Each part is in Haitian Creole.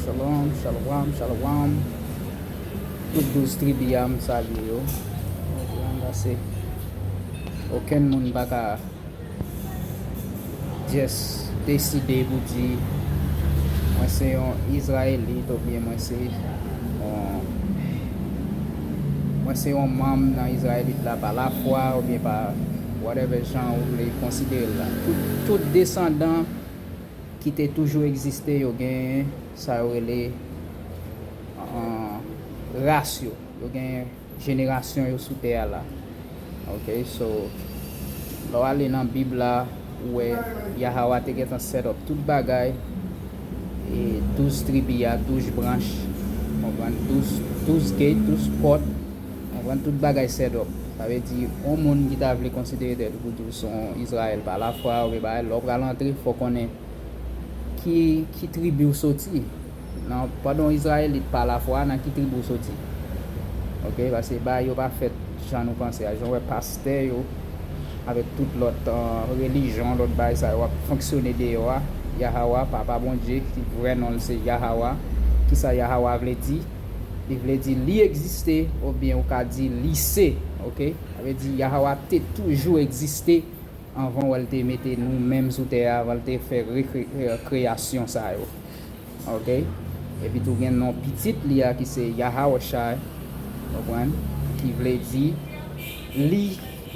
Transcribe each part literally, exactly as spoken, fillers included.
Shalom, shalom, shalom. Tout douz tribi a, m salye yo. Konprann, pase okenn moun pa ka just deside pou di, mwen se yon Izrayelit, oubyen mwen se yon, mwen se yon manm nan Izrayelit la pa lafwa, oubyen pa whatever jan ou vle konsidere l la. Tout, tout desandan ki te toujou egziste, yo gen sa yo rele, uh, ras yo. Yo gen jenerasyon yo sou tè a la. Ok, so, lè w ale nan Bib la, ou wè Yahawa te gentan set up tout bagay, e douz tribi a, douz branch, konprann, douz, douz gate, douz pòt, konprann, tout bagay set up. Sa vle di, yon moun ki ta vle konsidere tèt li pou di w se yon Izrayèl pa lafwa, oubyen bagay, lè w pral antre, fò w konnen ki, ki tribi w soti. Nan, pandan w Izrayelit pa lafwa, nan ki tribi w soti? Ok, paske bagay yo pa fèt jan nou panse a. Jan w wè pastè yo, avèk tout lòt, uh, relijyon, lòt bagay sa yo ap fonksyone deyò a, Yahawa, Papa Bondye, ki vrè non l se Yahawa. Kisa Yahawa vle di? Li vle di li egziste, oubyen ou ka di li se, ok? Sa vle di Yahawa te toujou egziste anvan wè l te mete nou menm sou tè a, anvan l te fè rekre-, eh, kreyasyon sa yo. Ok? Epi tou gen non pitit li a ki se Yahawashai, konprann? Ki vle di li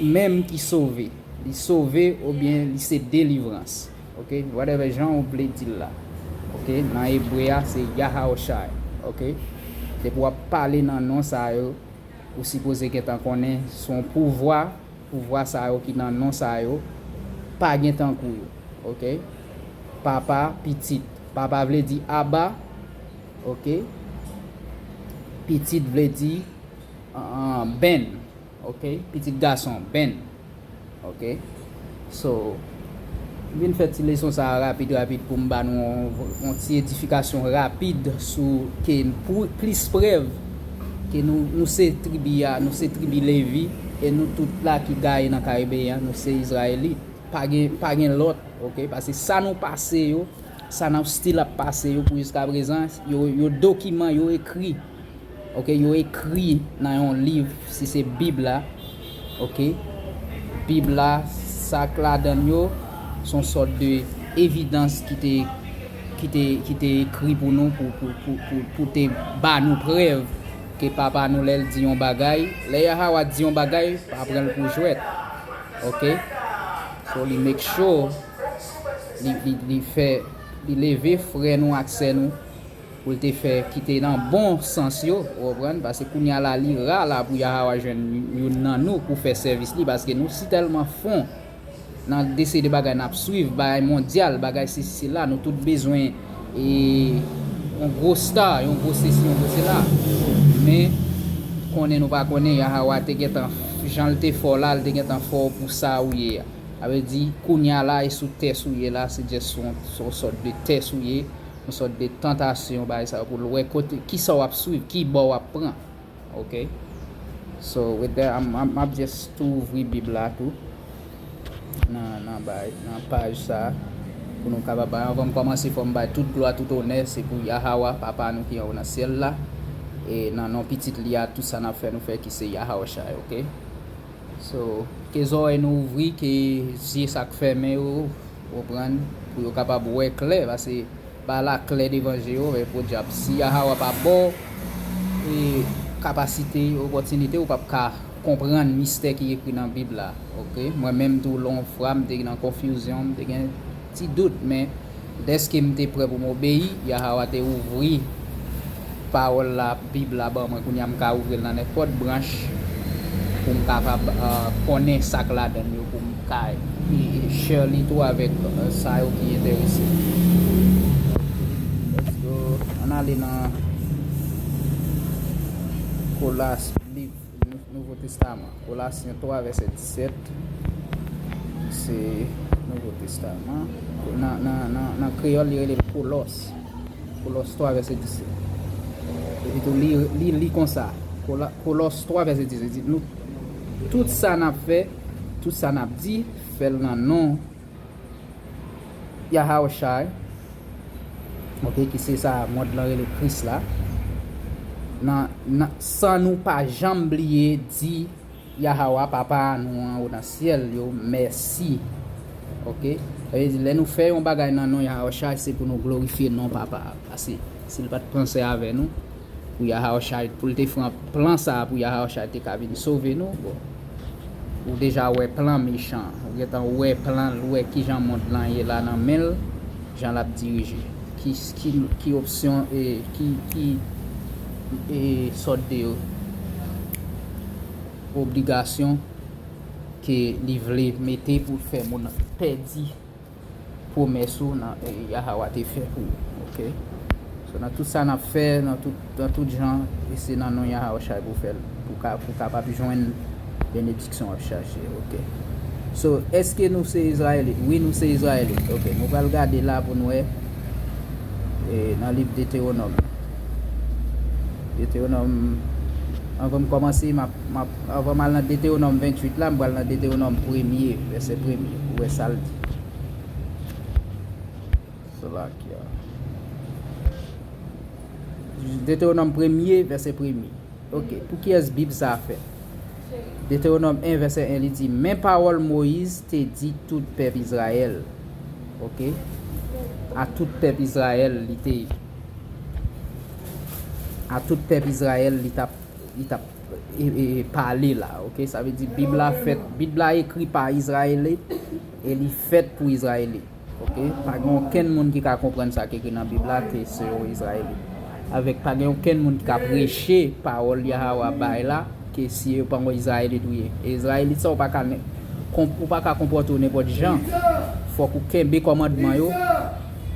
menm ki sove. Li sove oubyen li se delivrans. Ok? Whatever jan ou vle di l la. Ok? Nan ebre a, se Yahawashai. Ok? Depi w ap pale nan non sa yo, ou sipoze gentan konnen se yon pouvwa, pouvwa sa yo ki nan non sa yo, pa gen tankou yo. Ok? Papa, pitit. Papa vle di Aba. Ok? Pitit vle di, uh, Ben. Ok? Pitit gason, Ben. Ok? So, m vin fè ti leson sa a rapid, rapid pou m ba nou yon, yon ti edifikasyon rapid sou ke pou plis prèv ke nou, nou se tribi a, nou se tribi Levi, e nou tout la ki gaye nan Karibeyan, nou se Izrayelit. Pa gen, pa gen lòt, ok? Paske sa nou pase yo, sa n ap still ap pase yo pou jiska prezan, yo, yo dokiman, yo ekri. Ok, yo ekri nan yon liv, si se Bib la. Ok? Bib la, sa k ladan l yo, se yon sòt de evidans ki te, ki te, ki te ekri pou nou, pou, pou, pou, pou, pou te ba nou prèv ke papa nou, lè l di yon bagay, lè Yahawa di yon bagay, pa pran l pou jwèt. Ok? So, li make sure, li, li, li fè, li leve frè nou ak sè nou, pou l te fè ki te nan bon sans yo, ou konprann? Paske kounye a la, li ra la pou Yahawa jwenn youn nan nou pou fè sèvis li, paske nou si tèlman fon nan de seri de bagay n ap swiv, bagay mondyal, bagay sesi sela, nou tout bezwen, e, yon gwo star, yon gwo sesi, yon gwo sela. Men, konnen nou pa konnen, Yahawa te gentan, jan l te fè w la, l te gentan fè w pou sa ou ye a. Sa vle di, kounye a la, e sou tès ou ye la, se just yon, se yon sòt de tès ou ye, yon sòt de tantasyon, bagay sa yo, pou l wè kote, kisa w ap swiv, ki bò w ap pran. Ok? So, with that, I'm, I'm, m ap just tou ouvri Bib la tou. Nan, nan bay, nan paj sa, pou nou kapab bay, anvan m kòmanse, fò m bay tout glwa, tout onè, se pou Yahawa, Papa nou ki anwo nan syèl la. E nan non pitit li a, tout sa n ap fè, nou fè ki se Yahawashai, ok? So, ke zòrèy nou ouvri, ke zye sa k fèmen yo, ou konprann, pou yo kapab wè klè, paske bagay la klè devan je yo, men podyab, si Yahawa pa ba w, e, kapasite, opòtinite, ou p ap ka konprann mistè ki ekri nan Bib la, ok? Mwen menm tou, lè yon fwa, m te nan konfizyon, m te gen ti dout, men dèske m te prè pou m obeyi, Yahawa te ouvri pawòl la, Bib la ban mwen, kounye a m ka ouvri l nan nenpòt branch pou m kapab, euh, konnen sa k ladan l yo, pou m ka, e, share li tou avèk, euh, sa yo ki enterese. Let's go. Ann ale nan Kolas, liv Nou-, Nouvo Testaman. Kolasyen twa, vèsè disèt. Se Nouvo Testaman. Nan, nan, nan, nan kreyòl, li rele l Kolòs. Kolòs twa, vèsè disèt. Epi tou, li, li, li konsa. Kola-, Kolòs twa, vèsè disèt. Li di, nou, tout sa n ap fè, tout sa n ap di, fè l nan non Yahawashai, Ok, ki se sa mond lan rele Kris la, nan, nan, san nou pa janm bliye di Yahawa, Papa nou an ou nan syèl yo, mèsi. Ok? Sa vle di, lè nou fè yon bagay nan non Yahawashi, se pou nou glorifye non Papa a. Paske si l pa t panse avè nou, pou Yahawashi, pou l te fè plan sa a, pou Yahawashi te ka vin sove nou, bon, ou deja wè plan mechan an. Ou gentan wè plan l, ou wè kijan mond lan ye la nan men l, jan l ap dirije. Ki, ki, ki opsyon, e, ki, ki, e, sòt de obligasyon ke li vle mete pou fè moun pèdi pwomès ou nan, e, Yahawa te fè pou ou, ok? So, nan tout sa n ap fè, nan tout, nan tout jan, e se nan non Yahawashi pou fè l, pou ka, pou kapab jwenn benediksyon w ap chache, ok? So, èske nou se Izrayelit? Wi, nou se Izrayelit. Ok, nou pral gade la pou n wè, e, nan liv Detewonòm. Detewonòm, anvan m kòmanse, m ap, m ap, anvan m al nan Detewonòm venntuit la, m pral nan Detewonòm premye, vèsè premye, pou wè sa l di. Salakya. Detewonòm premye, vèsè premye. Ok, pou kiyès Bib sa a fèt? Detewonòm en, vèsè en, li di, men pawòl Moyiz te di tout pèp Izrayèl. Ok? A tout pèp Izrayèl, li te, a tout pèp Izrayèl, li t ap, li t ap, e, e, e, pale la. Ok? Sa vle di, Bib la fèt, Bib la ekri pa Izrayelit, e li fèt pou Izrayelit. Ok? Pa gen okenn moun ki ka konprann sa ki ekri nan Bib la ke se yon Izrayelit. Avèk pa gen okenn moun ki ka preche pawòl Yahawa bay la ke si yo pa yon Izrayelit ou ye. E Izrayelit sa ou pa ka ne-, konp-, ou pa ka konpòte w nenpòt jan. Fòk ou kenbe kòmandman yo,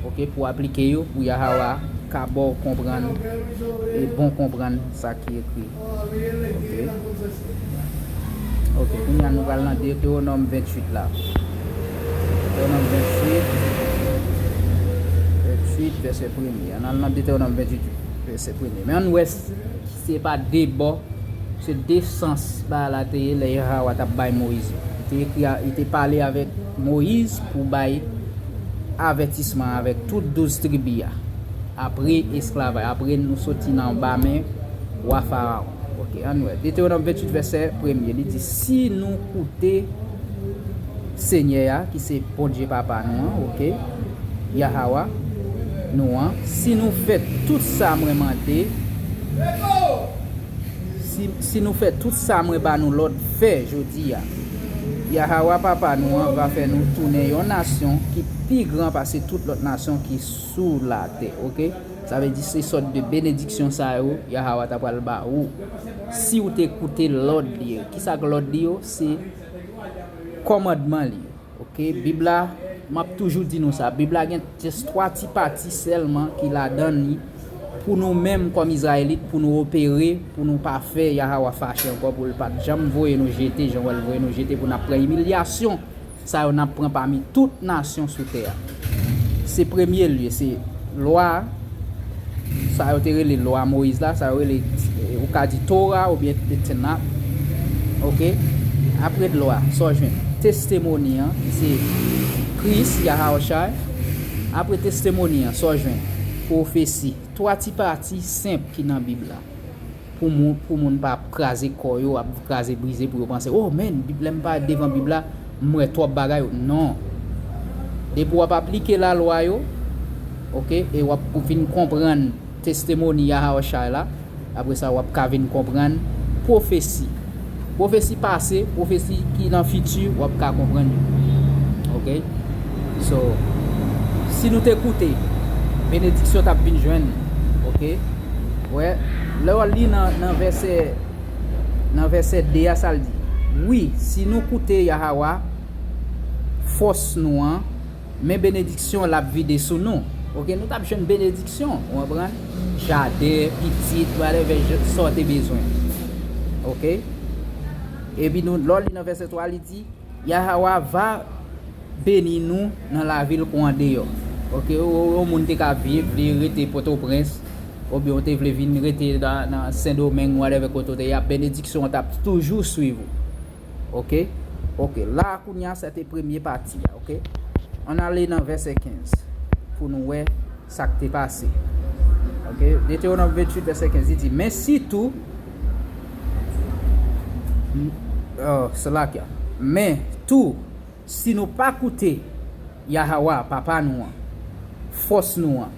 ok, pou aplike yo, pou Yahawa ka ba w konprann e bon konprann sa ki ekri. Ok. Ok, kounye a nou pral nan Detewonòm venntuit la. Detewonòm venntuit, venntuit, vèsè premye. Ann al nan Detewonòm venntuit, vèsè premye. Men ann wè s-, se pa de bò, se de sans bagay la te ye lè Yahawa t ap bay Moyiz yo. Li te ekri a, li te pale avèk Moyiz pou bay avètisman avèk tout douz tribi a. Apre esklavaj, apre nou soti nan anba men wa Farawon. Ok, ann wè. Detewonòm venntuit, vèsè premye, li di, si nou koute Senyè a, ki se Bondye Papa nou an, ok, Yahawa nou an, si nou fè tout sa mwen mande, si, si nou fè tout sa mwen ba nou lòd fè jodi a, Yahawa Papa nou an va fè nou tounen yon nasyon ki pi gran pase tout lòt nasyon ki sou latè, ok? Sa vle di se sòt de benediksyon sa yo Yahawa ta pral ba ou. Si ou te koute lòd li yo. Kisa k lòd li yo? Se kòmandman li yo. Ok? Bib la, m ap toujou di nou sa. Bib la gen jis twa ti pati sèlman ki ladan li pou nou menm kòm Izrayelit, pou nou opere, pou nou pa fè Yahawa fache ankò, pou l pa t janm voye nou jete, jan w wè l voye nou jete, pou n ap pran imilyasyon sa yo n ap pran pami tout nasyon sou tè a. Se premye lye, se lwa, sa yo te rele lwa Moyiz la, sa yo rele, eh, ou ka di Tora oubyen Tanakh. Ok? Apre lwa, sa w jwenn? Testimony an, ki se Kris, Yahawashi. Apre testimony an, sa w jwenn? Pwofesi. Twa ti pati senp ki nan Bib la. Pou moun, pou moun pa ap kraze kò yo, ap kraze brize pou yo panse, "Oh, men, Bib, lè m pa devan Bib la, m wè twòp bagay." Non. Depi w ap aplike lalwa yo, ok, e w ap vin konprann testimony Yahawashi la, apre sa, w ap ka vin konprann pwofesi. Pwofesi pase, pwofesi ki nan fiti, w ap ka konprann yo. Ok? So, si nou te koute, benediksyon t ap vin jwenn nou. Ok? Wè, lè w li nan, nan vèsè, nan vèsè de a, sa l di, wi, si nou koute Yahawa, fòs nou an, men benediksyon l ap vide sou nou. Ok, nou t ap jwenn benediksyon, ou konprann? Jaden, pitit, whatever, sa w te bezwen. Ok? Epi nou, lè w li nan vèsè twa, li di, Yahawa va beni nou nan lavil kou andeyò. Ok, ou, ou, ou moun te ka vle, vle rete Pòtoprens, oubyen ou te vle vin rete nan, nan Sendomeng, whatever kote w te ye a, benediksyon an t ap toujou swiv ou. Ok? Ok, la kounye a, se te premye pati a, ok? Ann ale nan vèsè kenz pou nou wè sa k te pase. Ok, Detewonòm venntuit, vèsè kenz, li di, men sitou, m- oh, Salakya, men tou, si nou pa koute Yahawa, Papa nou an, fòs nou an,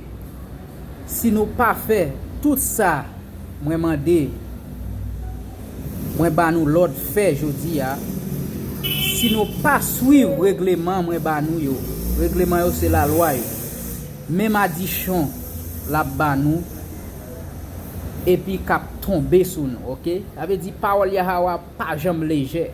si nou pa fè tout sa mwen mande, mwen ba nou lòd fè jodi a, si nou pa swiv regleman mwen ba nou yo, regleman yo se lalwa yo, men madichon l ap ba nou, epi k ap tonbe sou nou, ok? Sa vle di pawòl Yahawa pa janm lejè.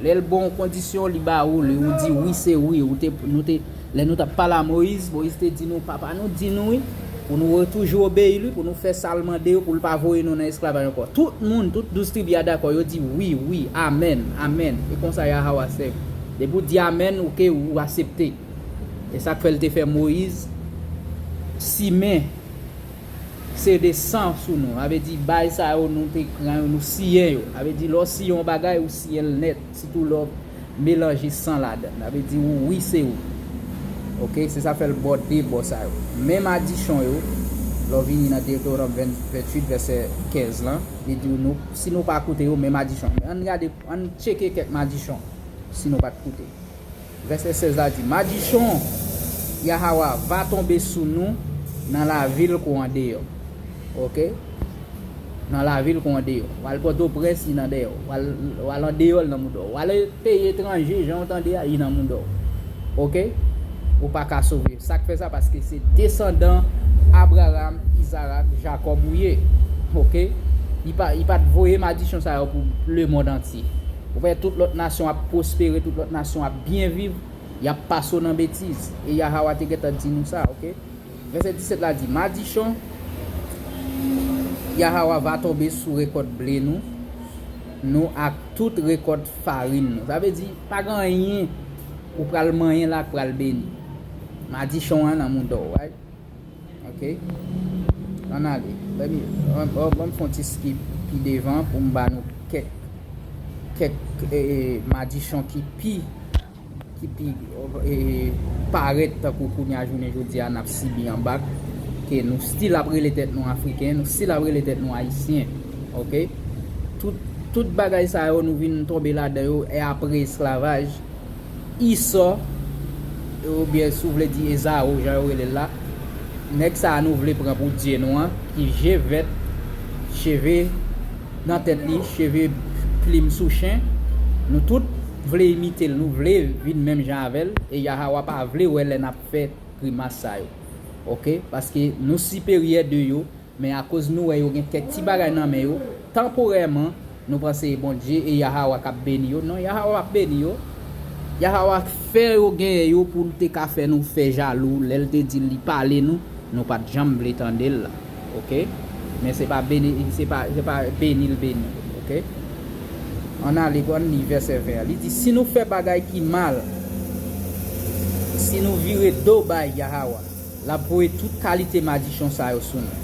Lè l ba w yon kondisyon, li ba ou li, ou di wi, se wi, ou te, nou te, lè nou t ap pale a Moyiz, Moyiz te di nou, Papa nou di nou wi, pou nou toujou obeyi li, pou nou fè sa l mande yo, pou l pa voye nou nan esklavaj ankò. Tout moun, tout douz tribi a dakò, yo di wi, wi, amèn, amèn. E konsa Yahawa sèvi. Depi w di amèn, ok, ou aksepte. E sa k fè l te fè Moyiz simen se de san sou nou. Sa vle di, bay sa yo nou te pran yo, nou siyen yo. Sa vle di, lè w siyen yon bagay, ou siyen l nèt. Sitou lè w melanje san ladan l. Sa vle di, ou wi, se ou. Ok, se sa fè l ba w de bò sa yo. Men madichon yo, lè w vini nan Detewonòm venntuit, vèsè kenz lan, li di nou, si nou pa koute yo, men madichon. Men ann gade, ann tcheke kèk madichon, si nou pa t koute. Vèsè sèz la di, madichon Yahawa va tonbe sou nou nan lavil kou andeyò. Ok? Nan lavil kou andeyò. W al Pòtoprens, li nan dèyè w. W al, w al andeyò, li nan mouda w. W al peyi etranje, jan w tande a, li nan mouda w. Ok? Ou pa ka sove. Sa k fè sa? Paske se desandan Abraram, Izarak, Jakòb ou ye. Ok? Li pa, li pa t voye madichon sa yo pou lemonn antye. Ou wè tout lòt nasyon ap pwospere, tout lòt nasyon ap byen viv, y ap pase w nan betiz. E Yahawa te gentan di nou sa, ok? Vèsè disèt la di, madichon Yahawa va tonbe sou rekòt ble nou, nou ak tout rekòt farin nou. Sa vle di, pa gen anyen ou pral manyen la k pral beni. Madichon an nan mouda w, right? Ok. Ann ale. Let me, ban, ban, ban m fè yon ti skip pi devan pou m ba nou kèk, kèk, e, e, madichon ki pi, ki pi, e, parèt tankou kounye a jounen jodi a n ap sibi anba, ke nou still ap rele tèt nou Afriken, nou still ap rele tèt nou Ayisyen. Ok? Tout, tout bagay sa yo nou vin tonbe ladan yo, e apre esklavaj, Isò, oubyen si w vle di Ezawo, jan yo rele l la, nèg sa a nou vle pran pou dye nou an, ki je vèt, cheve nan tèt li, cheve plim sou chen, nou tout vle imite l, nou vle vin menm jan avè l, e Yahawa pa vle wè lè n ap fè grimas sa yo. Ok? Paske nou siperyè de yo, men akoz nou wè yo gen kèk ti bagay nan men yo, tanporèman, nou panse e Bondye e Yahawa k ap beni yo. Non, Yahawa p ap beni yo. Yahawa fè yo genyen yo pou l te ka fè nou fè jalou. Lè l te di l li pale nou, nou pa t janm vle tande l la. Ok? Men se pa beni, se pa, se pa beni l beni yo. Ok? Ann ale, ann li vèsè ven an. Li di, si nou fè bagay ki mal, si nou vire do bay Yahawa, l ap voye tout kalite madichon sa yo sou nou.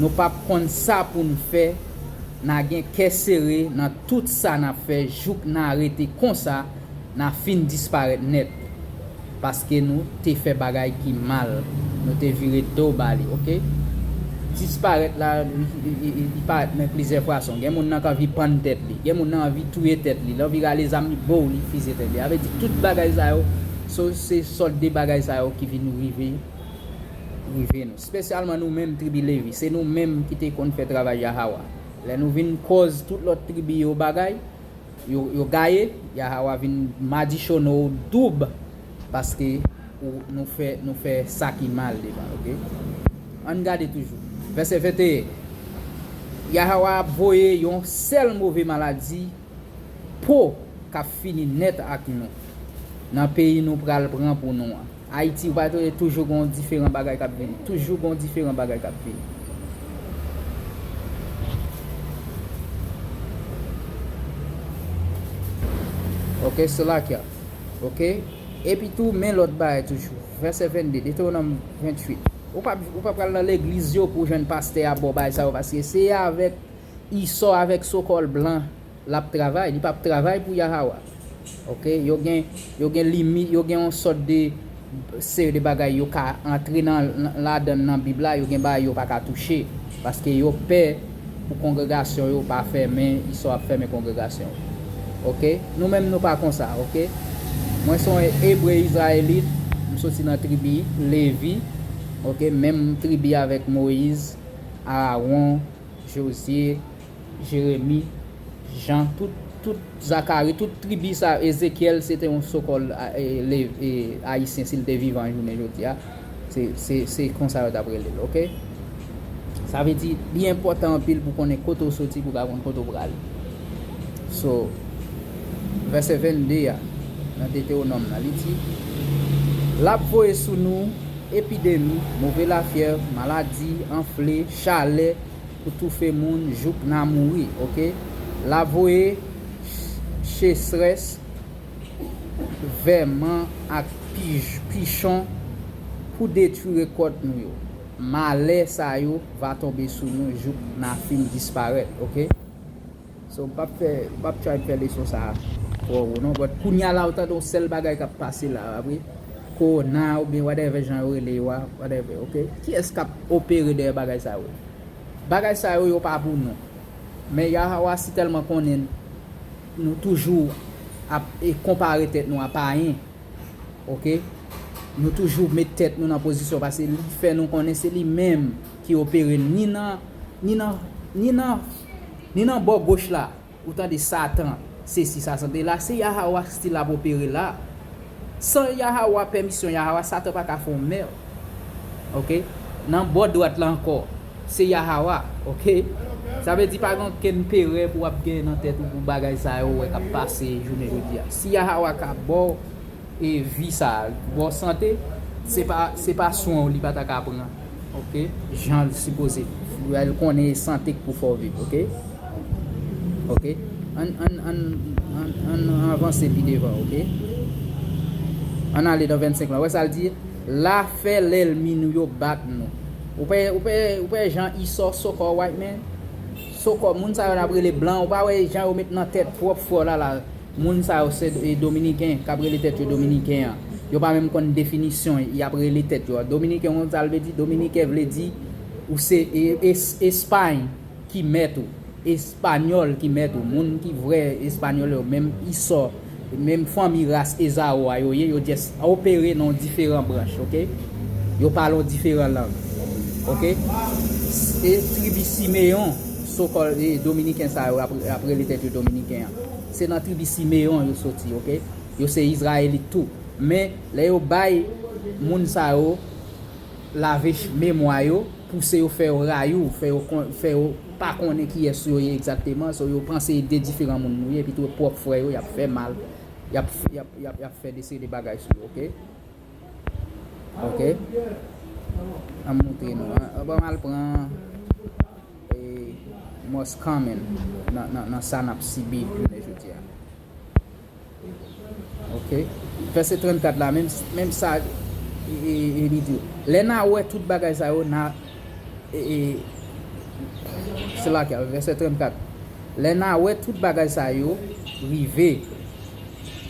Nou p ap konn sa pou n fè, n a gen kè sere nan tout sa n ap fè, jouk n a rete konsa, n a fin disparèt nèt. Paske nou te fè bagay ki mal, nou te vire do ba li, ok? Disparèt la, li, li, li, li parèt nan plizyè fason. Gen moun nan k anvi pann tèt li, gen moun nan anvi touye tèt li, l anvi rale zam li, bow, li fize tèt li. Sa vle di tout bagay sa yo, so, se sòt de bagay sa yo ki vin rive, rive nou. Espesyalman nou menm tribi Levi, se nou menm ki te konn fè travay Yahawa. Lè nou vin kòz tout lòt tribi yo bagay, yo, yo gaye, Yahawa vin madichonnen w doub, paske ou, nou fè, nou fè sa ki mal devan l, ok? Ann gade toujou. Vèsè venteyen. Yahawa ap voye yon sèl move maladi, po k ap fini nèt ak nou, nan peyi nou pral pran pou nou an. Ayiti, ou pa tande toujou gon diferan bagay k ap vini. Toujou gon diferan bagay k ap vini. Ok, Salakya. Ok? Epi tou, men lòt bagay toujou. Vèsè vennde, Detewonòm venntuit. Ou pa, ou pa pral nan legliz yo pou w jwenn pastè a ba w bagay sa yo, paske se avèk Isò, avèk sokòl blan l ap travay, li p ap travay pou Yahawa. Ok, yo gen, yo gen limit, yo gen yon sòt de, seri de bagay yo ka antre nan, nan, ladan nan Bib la, yo gen bagay yo pa ka touche. Paske yo pè pou kongregasyon yo pa fèmen, Esau ap fèmen kongregasyon yo. Oke? Nou menm nou pa konsa, oke? Mwen se yon Ebre Izrayelit, m soti nan tribi Levi, oke? Menm tribi avèk Moyiz, Arawon, Jozye, Jeremi, Jan, tout, tout Zakari, tout tribi sa, Ezekyèl, se te yon sokòl, a, e, le, e, ayisyen, si l te vivan jounen jodi a. Se, se, se konsa yo t ap rele l, oke? Sa vle di, li enpòtan anpil pou konnen kote w soti, pou ka konn kote w prale. So, vèsè vennde a, nan Detewonòm nan, li di, l ap voye sou nou epidemi, move lafyèv, maladi, anfle, chalè, pou toufe moun jouk n a mouri, oke? L ap voye ch-, chesrès, vèman ak pij-, pichon pou detwi rekòt nou yo. Malè sa yo va tonbe sou nou jouk n a fin disparèt, oke? So, m p ap fè, m p ap try fè leson sa a twò wo non, but kounye a la, ou tande yon sèl bagay k ap pase la, apre, kowona oubyen whatever jan yo rele yo a, whatever, oke? Kiyès k ap opere dèyè bagay sa yo? Bagay sa yo, yo pa pou nou. Men Yahawa si tèlman konnen nou toujou ap, e, konpare tèt nou a payen, oke? Nou toujou met tèt nou nan pozisyon, paske li fè nou konnen se li menm ki opere ni nan, ni nan, ni nan, ni nan bò goch la, ou tande Satan, sesi sa, sante la, se Yahawa still ap opere la. San Yahawa, pèmisyon Yahawa, Satan pa ka fè yon mèv. Oke? Nan bò dwat la ankò, se Yahawa, oke? Sa vle di pa gen okenn perè pou w ap gen nan tèt ou pou bagay sa yo wè k ap pase jounen jodi a. Si Yahawa ka ba w e vi sa a, ba w sante, se pa, se pa swen w li pa ta ka pran, oke? Jan l sipoze. L konnen e sante k pou fè w viv, oke? Oke? Ann, ann, ann, ann, ann avanse pi devan, oke? Ann ale nan vennsenk la. Wè sa l di? L a fè lènmi nou yo bat nou. Ou pa, ou pa, ou pa jan Esau sokò white man? Sokò moun sa yo n ap rele blan. Ou pa wè jan yo met nan tèt pwòp frè w la la? Moun sa yo se, e, dominiken, k ap rele tèt yo dominiken an. Yo pa menm konn definisyon y ap rele tèt yo a. Dominiken, ou konn sa l vle di? Dominiken vle di ou se, e, es-, Espay ki mèt ou. Espanyòl ki mèt ou. Moun ki vrè Espanyòl yo, menm Esau, menm fanmi ras Ezawo a yo ye, yo just opere nan yon diferan branch, oke? Yo pale yon diferan lang, oke? E tribi Simeyon, sokòl, e dominiken sa yo ap, ap rele tèt yo dominiken an. Se nan tribi Simeyon yo soti, oke? Yo se Izrayelit tou. Men, lè yo bay moun sa yo lave ch-, memwa yo, pouse yo fè yo rayi w, fè yo kon-, fè yo pa konnen kiyès yo ye egzakteman, so yo panse e de diferan moun nou ye, epi tou pwòp frè yo, y ap fè mal, y ap, y ap, y ap, y ap fè de seri de bagay sou yo, oke? Oke? An m montre nou, an, ban m al pran, e, most common nan, nan, nan sa n ap sibi jounen jodi a. Oke? Vèsè trannkat la, menm, menm sa, e, e, e, li di, lè n a wè tout bagay sa yo, n a, e, e, se la ke, vèsè trannkat. Lè n a wè tout bagay sa yo rive,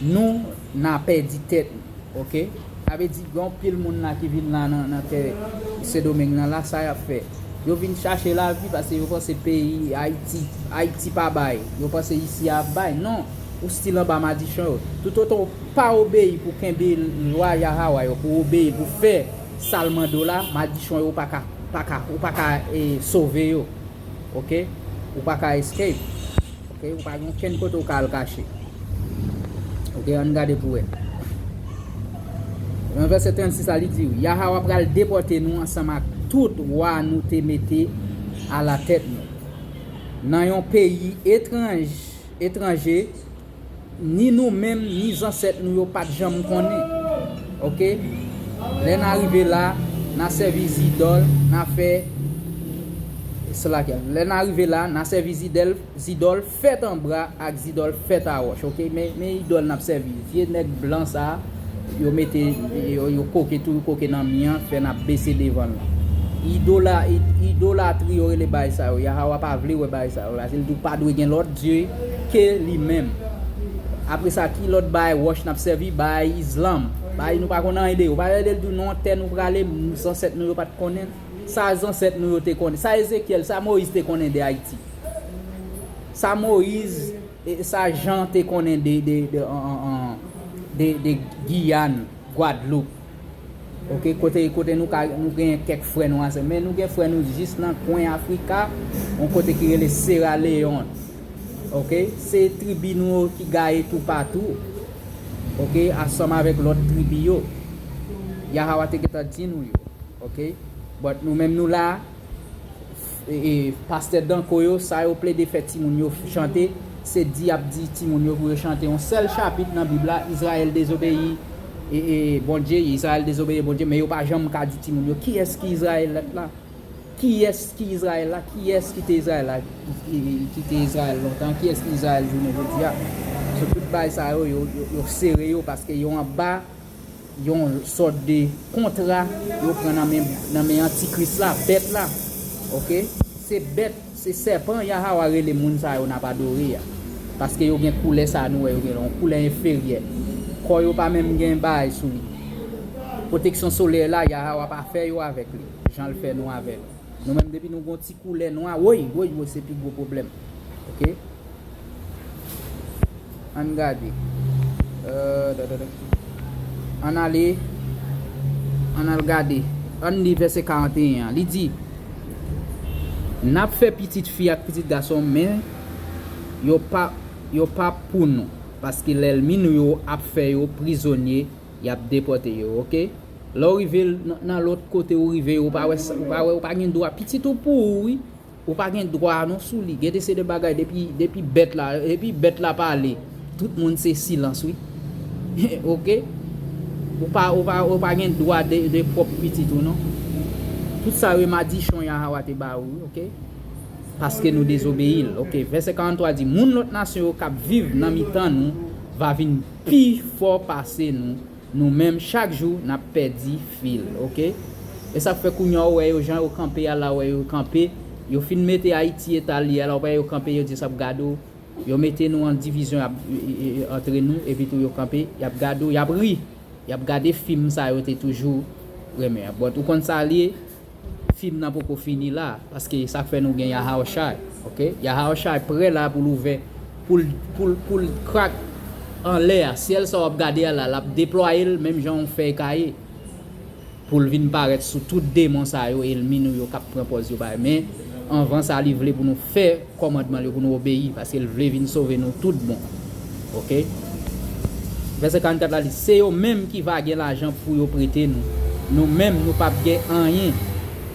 nou, n a pèdi tèt nou. Oke? Sa vle di, gen anpil moun la ki vin la nan, nan tè Sendomeng nan la, sa y ap fè? Yo vin chache lavi paske yo panse peyi Ayiti, Ayiti pa bay. Yo panse isi a ap bay. Non, ou still anba madichon yo. Toutotan w pa obeyi pou kenbe lwa Yahawa yo, pou obeyi, pou fè sa l mande w la, madichon yo pa ka, pa ka, ou pa ka, e, sove yo. Oke? Ou pa ka escape. Oke? Ou pa gen okenn kote ou ka al kache. Oke? Ann gade pou wè. Nan vèsè trannsis la, li di, Yahawa pral depòte nou ansanm ak tout wa nou te mete alatèt nou nan yon peyi etranj, etranje, ni nou menm, ni zansèt nou yo pa t janm konnen. Oke? Lè n a rive la, n a sèvi zidòl, n a fè, se la ke, lè n a rive la, n a sèvi zidèl, zidòl fèt an bwa ak zidòl fèt a wòch, oke? Men, men idòl n ap sèvi. Vye nèg blan sa a, yo mete, yo, yo koke tou, yo koke nan mi an, fè n ap bese devan l. Idola-, i-, idolatri, yo rele bagay sa yo. Yahawa pa vle wè bagay sa yo. Paske l di w pa dwe gen lòt dye ke li menm. Apre sa, ki lòt bagay wòch n ap sèvi? Bagay Islam. Bay nou pa konn anyen de yo. Pa tande l di w nan yon tè nou prale, zansèt nou yo pa t konnen. Sa zansèt nou yo te konnen. Sa Ezekyèl, sa Moyiz te konnen de Ayiti. Sa Moyiz, e, sa Jan te konnen de, de, de, an, an, an, de, de Giyàn, Gwadloup. Ok, kote, kote nou ka, nou gen kèk frè nou ansanm. Men nou gen frè nou jis nan kwen Afrika, yon kote ki rele Sera Leyòn. Ok, se tribi nou yo ki gaye toupatou. Ok, ansanm avèk lòt tribi yo. Yahawa te gentan di nou yo. Ok, but nou menm nou la, e, e, pastè Danko yo, sa yo plede fè timoun yo chante, se di y ap di timoun yo pou yo chante yon sèl chapit nan Bib la, Izrayèl dezobeyi, e, e, Bondye, Izrayèl dezobeyi Bondye, men yo pa janm ka di timoun yo kiyès ki Izrayèl la, kiyès ki Izrayèl la, kiyès ki te Izrayèl la, ki, ki, ki te Izrayèl lontan, kiyès ki Izrayèl jounen jodi a. So, tout bagay sa yo, yo, yo, yo sere yo paske yo anba yon sòt de kontra yo pran nan men, nan men antikris la, bèt la. Ok, se bèt, se sèpan Yahawa rele moun sa yo n ap adore a. Paske yo gen koulè sa nou wè yo gen la, yon koulè enferyè. Kò yo pa menm gen bagay sou li. Pwoteksyon solèy la, Yahawa pa fè yo avèk li, jan l fè nou avè l. Nou menm, depi nou gon ti koulè nwa, woy, woy, woy, se pi gwo pwoblèm. Ok, ann gade. Euh, da, da, da. Ann ale, ann al gade. Ann li vèsè karanteyen an. Li di, n ap fè pitit fi ak pitit gason, men yo pa, yo pa pou nou, paske lènmi nou yo ap fè yo prizonye, y ap depòte yo. Ok, lè w rive nan, nan lòt kote ou rive, ou pa wè sa, ou pa wè, ou pa gen dwa, pitit ou pou ou wi. Ou pa gen dwa non sou li. Gade se de bagay, depi, depi bèt la, depi bèt la pale, tout moun se silans wi. Ok, ou pa, ou pa, ou pa gen dwa de, de pwòp pitit ou non. Tout sa yo e madichon Yahawa te ba ou wi. Ok, paske nou dezobeyi l. Ok, vèsè karanntwa di, moun lòt nasyon yo k ap viv nan mitan nou va vin pi fò pase nou. Nou menm, chak jou, n ap pèdi fil. Ok, e sa k fè kounye a ou wè yo, jan yo kanpe a la, ou wè yo kanpe. Yo fin mete Ayiti eta l ye a la, ou wè yo kanpe, yo jis ap gade w. Yo mete nou an divizyon, y ap, e, e, e, antre nou, epi tou yo kanpe, y ap gade w, y ap ri. Y ap gade fim sa yo te toujou renmen an. But ou konn sa l ye, fim nan poko fini la, paske sa k fè nou gen Yahawashai. Ok, Yahawashai prè la pou l ouvè, pou l, pou l, pou l krak anlè a. Syèl sa w ap gade a la, l ap deplwaye l menm jan yon fèy kaye, pou l vin parèt sou tout demon sa yo, ènmi nou yo k ap pran pòz yo bay. Men anvan sa, li vle pou nou fè kòmandman l yo, pou nou obeyi, paske l vle vin sove nou tout bon. Ok, vèsè karannkat la di, se yo menm ki va gen lajan pou yo prete nou. Nou menm, nou p ap gen anyen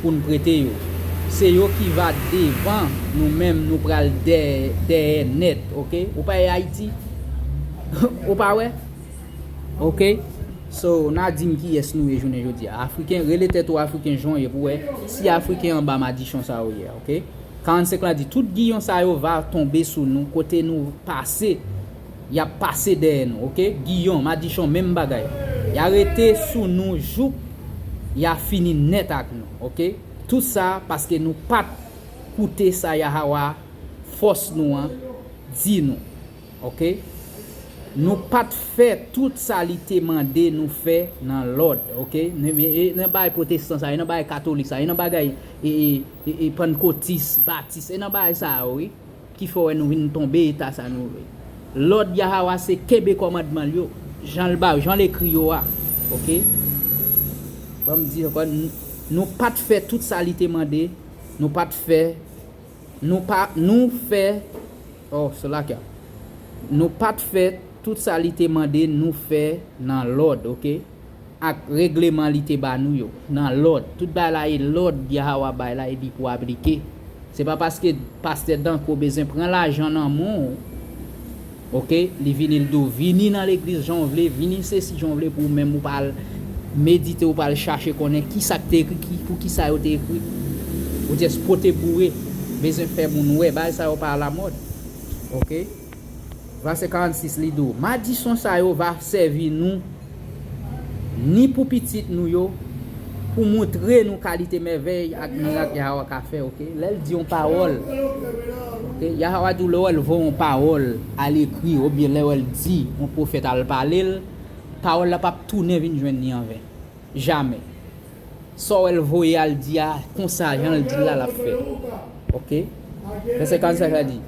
pou n prete yo. Se yo ki va devan, nou menm, nou pral dèyè, dèyè nèt. Ok, ou pa wè Ayiti? Ou pa wè? Ok, so, n a di m kiyès nou ye jounen jodi a. Afriken, rele tèt ou Afriken jan w ye pou wè si Afriken anba madichon sa yo ye. Ok, karannsenk la di, tout giyon sa yo va tonbe sou nou, kote nou pase, y ap pase dèyè nou. Ok, giyon, madichon, menm bagay. Y a rete sou nou jouk y a fini nèt ak nou. Ok, tout sa paske nou pa t koute sa Yahawa, fòs nou an, di nou. Ok, nou pa t fè tout sa li te mande nou fè nan lòd. Ok, nan, e, nan bagay pwotestan sa, e nan bagay katolik sa, e nan bagay, e, e, e, e pannkotis, batis, e nan bagay sa yo wi, ki fè wè nou vin tonbe eta sa nou ye. Lòd Yahawa se kenbe kòmandman l yo, jan l ba, jan l ekri yo a. Ok, ban m di ankò, n-, nou pa t fè tout sa li te mande, nou pa t fè, nou pa, nou fè, oh, se la k ap, nou pa t fè tout sa li te mande nou fè nan lòd, ok, ak regleman li te ba nou yo, nan lòd. Tout bagay la e lòd Yahawa bay la, e li pou aplike. Se pa paske pastè Danko bezwen pran lajan nan men w, ok, li vini, li di w, vini nan legliz jan w vle, vini sesi jan w vle, pou ou menm ou pa al medite, ou pa al chache konnen ki sa k te ekri, ki, pou ki sa yo te ekri. Ou just pote boure, bezwen fè moun wè, bagay sa yo pa alamòd, ok. Vèsè karannsis, li di w, madichon sa yo va sèvi nou ni pou pitit nou yo, pou montre nou kalite mèvèy ak mirak Yahawa ka fè, ok? Lè l di yon pawòl, ok? Yahawa di w lè w wè l voye yon pawòl alekri, oubyen lè w wè l di yon pwofèt al pale l, Pawòl la p ap tounen vin jwenn li anven. Jamè. Sa w wè l voye al di a, konsa, jan l di l la, l ap fè. Oke? Vèsè karannsenk la di,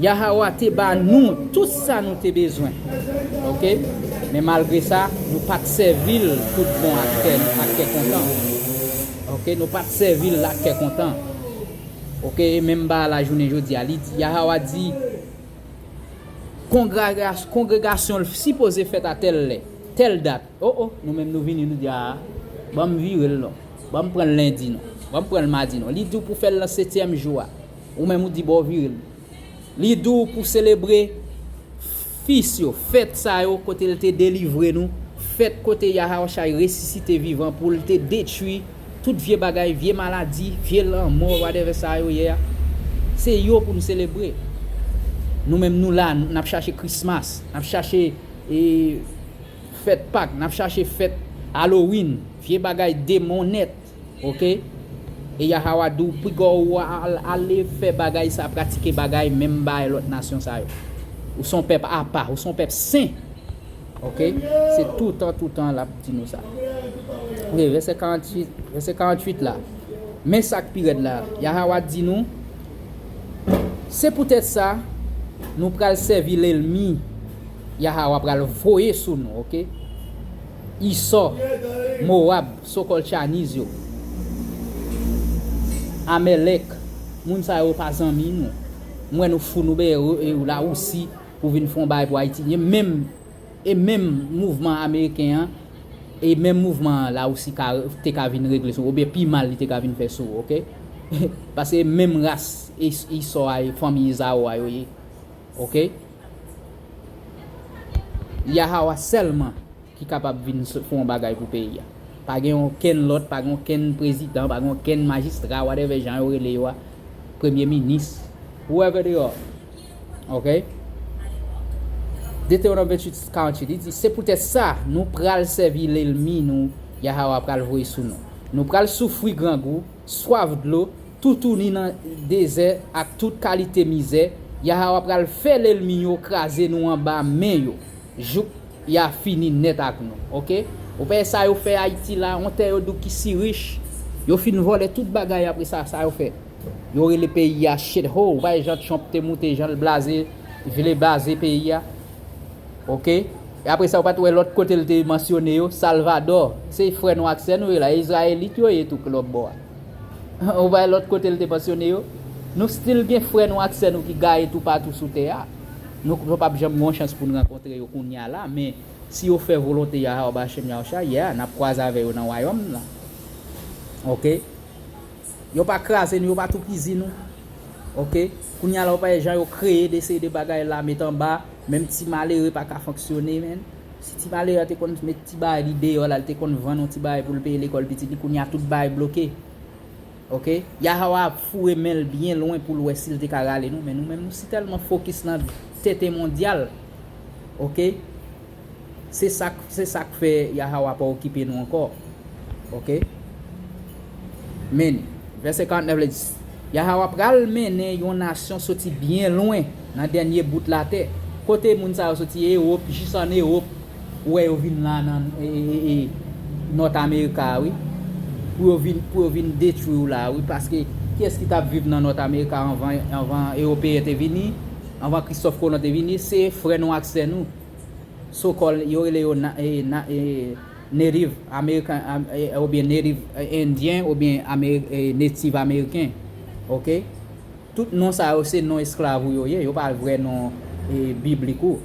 Yahawa te ba nou tout sa nou te bezwen. Oke? Men malgre sa, nou pa t sèvi l tout bon ak kè, ak kè kontan. Oke? Nou pa t sèvi l ak kè kontan. Oke? E menm ba la jounen jodi a, li di, Yahawa di, Kongregas-, kongregasyon l sipoze fèt a tèl lè, tèl dat. O, o, nou menm nou vini, nou di, a, ban m vire l non. Ban m pran l lendi non. Ban m pran l madi non. Li di w pou fè l nan setyèm jou a. Ou menm ou di, bon, w vire l. Li di w pou selebre fis yo, fèt sa yo kote l te delivre nou, fèt kote Yahawashai resisite vivan pou l te detwi tout vye bagay, vye maladi, vye lanmò, whatever sa yo ye a. Se yo pou n selebre. Nou menm nou la, n ap chache Christmas, n ap chache, e, fèt Pak, n ap chache fèt Halloween, vye bagay demon nèt, oke? E Yahawa di w, piga w al, ale fè bagay sa, pratike bagay, menm bay lòt nasyon sa yo. Ou se yon pèp apa, ou se yon pèp sen. Oke? Se toutan, toutan l ap di nou sa. Oke, vèsè karannwit, vèsè karannwit la. Men sa k pi rèd la. Yahawa di nou, se poutèt sa, nou pral sèvi lènmi Yahawa pral voye sou nou, oke? Isò, Mowab, sokòl Chaniz yo. Amèlèk, moun sa yo pa zanmi nou. M wè nou fou, nou benyen Rawousi pou vin fè yon bagay pou Ayiti. E menm, e menm mouvman ameriken an, e menm mouvman an Rawousi ka, te ka vin regle sou, oubyen pi mal li te ka vin fè sou, oke? Paske e menm ras Is-, Isò a, e fanmi Ezawo a yo ye, oke? Yahawa sèlman ki kapab vin s-, fè yon bagay pou peyi a. Pa gen okenn lòt, pa gen okenn prezidan, pa gen okenn majistra, whatever jan yo rele yo a, premye minis, whoever they are. Oke? Detewonòm venntuit karanntuit, li di, se poutèt sa, nou pral sèvi lènmi nou, Yahawa pral voye sou nou. Nou pral soufri grangou, swaf dlo, toutouni nan dezè ak tout kalite mizè, Yahawa pral fè lènmi yo kraze nou anba men yo, jouk y a fini nèt ak nou, oke? Ou pa wè sa yo fè Ayiti la, yon tè yo di w ki si rich, yo fin vòlè tout bagay, apre sa, sa yo fè. Yo rele peyi a shithole, ou pa wè jan Trump te moute, jan l blaze, vle blaze peyi a. Oke? E apre sa, ou pa t wè lòt kote l te mansyone yo, Salvadò. Se frè nou ak sè nou yo la, Izrayelit yo ye tou lòtbò a. Ou pa wè lòt kote l te mansyone yo? Nou still gen frè nou ak sè nou ki gaye toupatou sou tè a. Nou, nou p ap janm gen yon chans pou n rankontre yo kounye a la, men si yo fè volonte Yahawah Bashem Yahushua, yeah, n ap kwaze avè yo nan wayòm la. Oke? Yo pa kraze nou, yo pa toupizi nou. Oke? Kounye a la, ou pa wè jan yo kreye de seri de bagay la, met anba, menm ti malere pa ka fonksyone, menn. Si ti malere a te konn met ti bagay li deyò la, li te konn vann yon ti bagay pou l peye lekòl pitit li, kounye a tout bagay bloke. Oke? Yahawah ap foure men l byen lwen pou l wè si l te ka rale nou, men nou menm nou si tèlman fokis nan tenten mondyal. Oke? Se sa k, se sa k fè Yahawah pa okipe nou ankò. Oke? Men, vèsè karannèf la di, Yahawah pral mennen yon nasyon soti byen lwen nan dènye bout latè. Kote moun sa yo soti? Ewòp, jis ann Ewòp, ou wè yo vin la nan, e, e, e, e, Nòt Amerika a, wi. Pou yo vin, pou yo vin detwi w la, wi. Paske kiyès ki t ap viv nan Nòt Amerika anvan, anvan Ewopeyen te vini, anvan Kristòf Kolon te vini? Se frè nou ak sè nou. So-called, yo rele yo na-, e, na-, e, Native American, am-, e, oubyen Native, e, Indyen, oubyen Ameri-, e, Native American. Oke? Tout non sa yo, se non esklav ou yo ye, yo pa vrè non, e, biblik ou.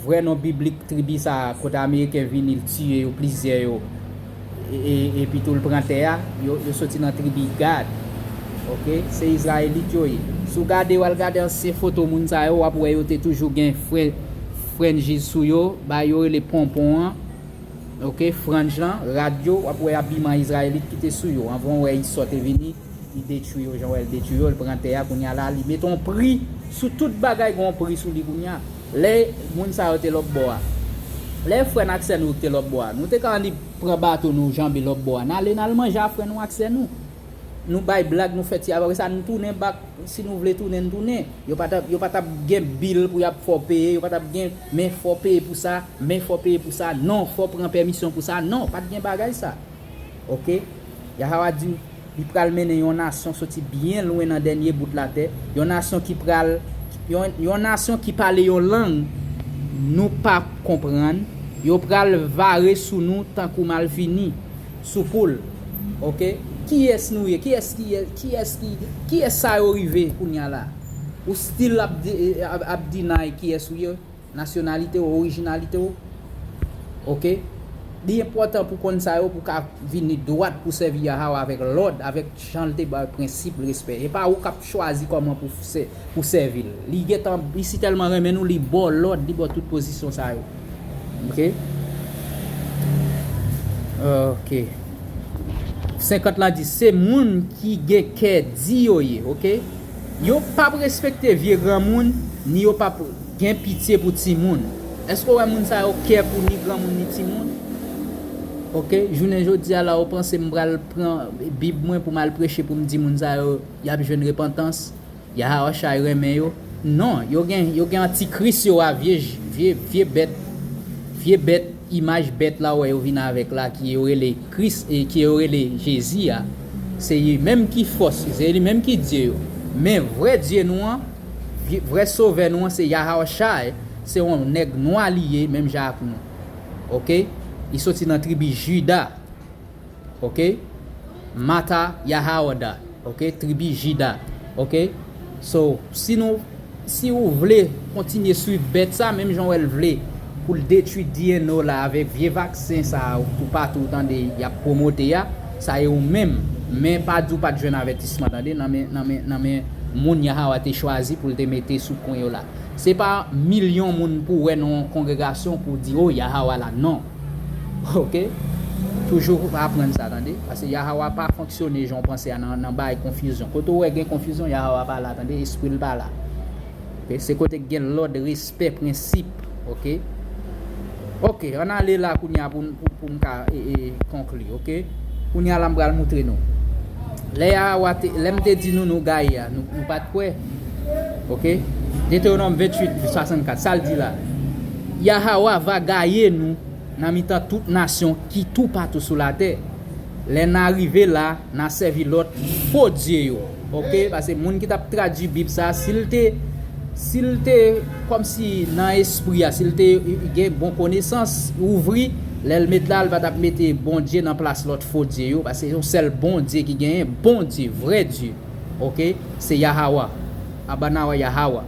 Vrè non biblik tribi sa a, kote Ameriken vini, l tiye yo, plizyè yo, e, e, epi tou l pran tè a, yo, yo soti nan tribi Gad. Oke? Se Izrayelit yo ye. Si w gade, w al gade ansyen foto moun sa yo, w ap wè yo te toujou gen fre-, frenjis sou yo, ba yo rele ponpon an. Oke? Franj lan, rad yo, w ap wè abiman Izrayelit ki te sou yo. Anvan w wè Isò te vini, li detwi yo, jan w wè l detwi yo, l pran tè a, kounye a la, li mete yon pri sou tout bagay, gen yon pri sou li kounye a. Lè moun sa yo te lòtbò a, lè frè n ak sè nou te lòtbò a, nou te ka annik pran bato nou, janbe lòtbò a, n ale, n al manje a frè nou ak sè nou. Nou bay blag, nou fè ti, apre sa nou tounen back. Si nou vle tounen, n tounen. Yo pa t ap, yo pa t ap gen bil pou y ap fè w peye, yo pa t ap gen, men fò w peye pou sa, men fò w peye pou sa, non, fò w pran pèmisyon pou sa, non, pa t gen bagay sa. Oke? Yahawa di li pral mennen yon nasyon soti byen lwen nan dènye bout latè, yon nasyon ki pral, yon, yon nasyon ki pale yon lang nou p ap konprann, yo pral vare sou nou tankou malfini sou poul. Oke? Kiyès nou ye? Kiyès, kiyès, kiyès ki, kiyès sa yo rive kounya la? Ou still ap, di- ap, ap deny kiyès ou ye? Nasyonalite w, orijinalite w? Oke? Li enpòtan pou konn sa yo, pou ka vini dwat pou sèvi Yahawa avèk lòd, avèk jan l te bay prensip, respè. E pa ou k ap chwazi kòman pou sè- pou sèvi l. Li gentan, li si tèlman renmen nou, li ba w lòd, li ba w tout pozisyon sa yo. Oke? Oke. Senkant la di, se moun ki gen kè di yo ye, oke? Yo p ap respekte vye granmoun, ni yo p ap gen pitye pou timoun. Èske w wè moun sa yo kè pou ni granmoun ni timoun? Oke, jounen jodi a la, ou panse m pral pran Bib mwen pou m al preche pou m di moun sa yo, y ap jwenn repantans? Yahawashai renmen yo? Non, yo gen, yo gen antikris yo a, vye, vye, vye bèt, vye bèt, imaj bèt la wè yo vin avèk la, ki yo rele Kris, e ki yo rele Jezi a. Se li menm ki fòs, se li menm ki Dye yo. Men vrè Dye nou an, vye- vrè Sovè nou an, se Yahawashai, se yon nèg nwa li ye, menm jan ak nou. Oke? Li soti nan tribi Jida. Oke? Mata Yahawada. Oke? Tribi Jida. Oke? So, si nou, si ou vle kontinye swiv bèt sa, menm jan w wè l vle pou l detwi D N O la avèk vye vaksen sa a toupatou, tande, y ap pwomote a, sa e ou menm. Men pa di w pa t jwenn avètisman, tande, nan men, nan men, nan men moun Yahawa te chwazi pou l te mete sou kwen yo la. Se pa milyon moun pou w wè nan yon kongregasyon pou w di, "O, Yahawa la." Non. Oke? Toujou aprann sa, tande. Paske Yahawa pa fonksyone jan w panse a nan, nan bay konfizyon. Kote w wè gen konfizyon, Yahawa pa la, tande. Espri l pa la. Oke? Se kote k gen lòd, respè, prensip. Oke? Oke, ann ale la kounye a pou, pou, pou m ka e, e, konkli, oke? Kounye a la m pral moutre nou. Lè Yahawa te, lè m te di nou, nou gaye a, nou, nou pa t kwè. Oke? Detewonòm venntuit, swasannkat, sa l di la? Yahawa va gaye nou nan mitan tout nasyon ki toupatou sou latè. Lè n a rive la, n a sèvi lòt fo dye yo. Oke? Paske moun ki t ap tradui Bib sa, si l te, si l te, kòmsi nan espri a, si l te gen bon konesans, ouvri, lè l met la, l pa t ap mete Bondye nan plas lòt fo dye yo, paske se yon sèl Bondye ki genyen, Bondye, vrè Dye. Oke? Se Yahawa. Abanawa Yahawa.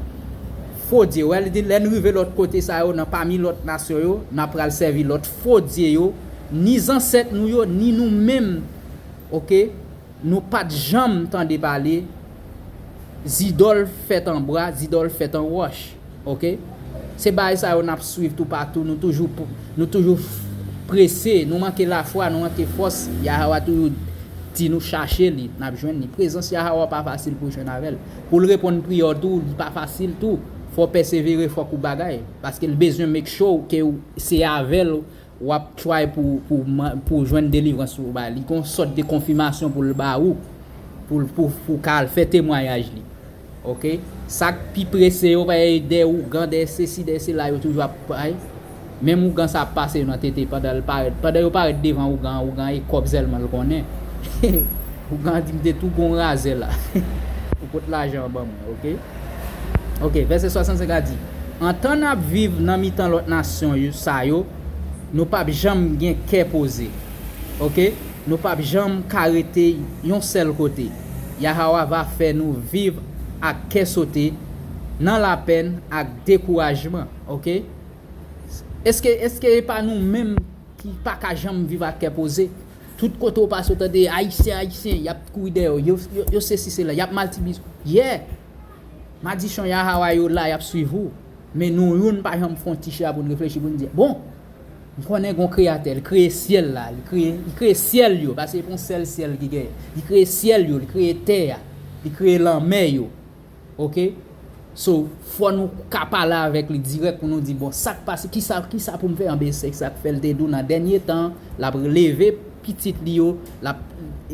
Fo dye. Wè, li di, lè n rive lòt kote sa yo, nan pami lòt nasyon yo, n ap pral sèvi lòt fo dye yo, ni zansèt nou yo, ni nou menm. Oke? Nou pa t janm tande pale zidòl fèt an bwa, zidòl fèt an wòch. Oke? Se bagay sa yo n ap swiv toupatou, nou toujou, nou toujou prese, nou manke lafwa, nou manke fòs. Yahawa toujou di nou chache li, n ap jwenn li. Prezans Yahawa pa fasil pou jwenn avè l. Pou l reponn priyè w tou, li pa fasil tou. Fò w pèsevere, fòk ou bagay. Paske l bezwen make sure ke w, se avè l w ap try pou, pou, man- pou jwenn delivrans ou ba li. Gon sòt de konfimasyon pou l ba ou, pou, pou, pou ka al fè temwayaj li. Oke? Sa k pi prese yo, pa dèyè ougan, dèyè sesi, dèyè sela, yo toujou ap bay. Menm ougan sa ap pase yo nan tete pandan l parèt. Pandan yo parèt devan ougan, ougan e kòb sèlman l konnen. Ougan an di, "M te tou gon razè la." Ou pot lajan an ban mwen, oke? Oke, vèsè swasannsenk la di, antan n ap viv nan mitan lòt nasyon yo, sa yo, nou p ap janm gen kè poze. Oke? Nou p ap janm ka rete yon sèl kote. Yahawa va fè nou viv ak kè sote, nan lapèn ak dekourajman. Oke? Èske, èske e pa nou menm ki pa ka janm viv ak kè poze? Tout kote w pase, w tande Ayisyen, Ayisyen, y ap kouri dèyè w. Yo, yo, yo sesi, sela, y ap maltibizon. Yeah! Madichon Yahawa yo la, y ap swiv ou. Men nou youn pa janm fè yon ti chita pou n reflechi, pou n di, "Bon, m konnen gon kreyatè, li kreye syèl la, li kreye, li kreye syèl yo, paske se pa yon sèl syèl ki genyen. Li kreye syèl yo, li kreye tè a, li kreye lanmè yo." Oke? So, fò nou ka pale avèk li dirèk pou nou di, "Bon, sa k pase, kisa, kisa pou m fè?" Anben, se sa k fè l te di w nan dènye tan, l ap leve pitit li yo, l ap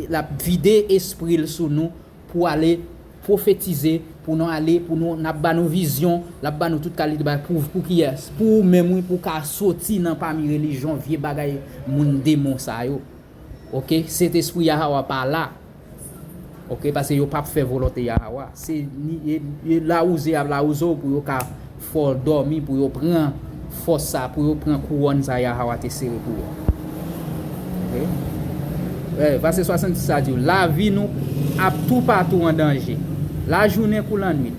l ap vide espri l sou nou pou ale pwofetize, pou nou ale, pou nou, n ap ba nou vizyon, l ap ba nou tout kalite bagay. Pou, pou kiyès? Pou ou menm, wi, pou w ka soti nan pami relijyon, vye bagay, moun demon sa yo. Oke? Sentespri Yahawa pa la. Oke? Paske yo p ap fè volonte Yahawa. Se ni, e, e lawouze y ap lawouze w pou yo ka fè w dòmi, pou yo pran fòs sa, pou yo pran kouwòn sa Yahawa te sere pou ou. Oke? Eh, vèsè swasannsis la di w, lavi nou ap toupatou an danje. Lajounen kou lannwit,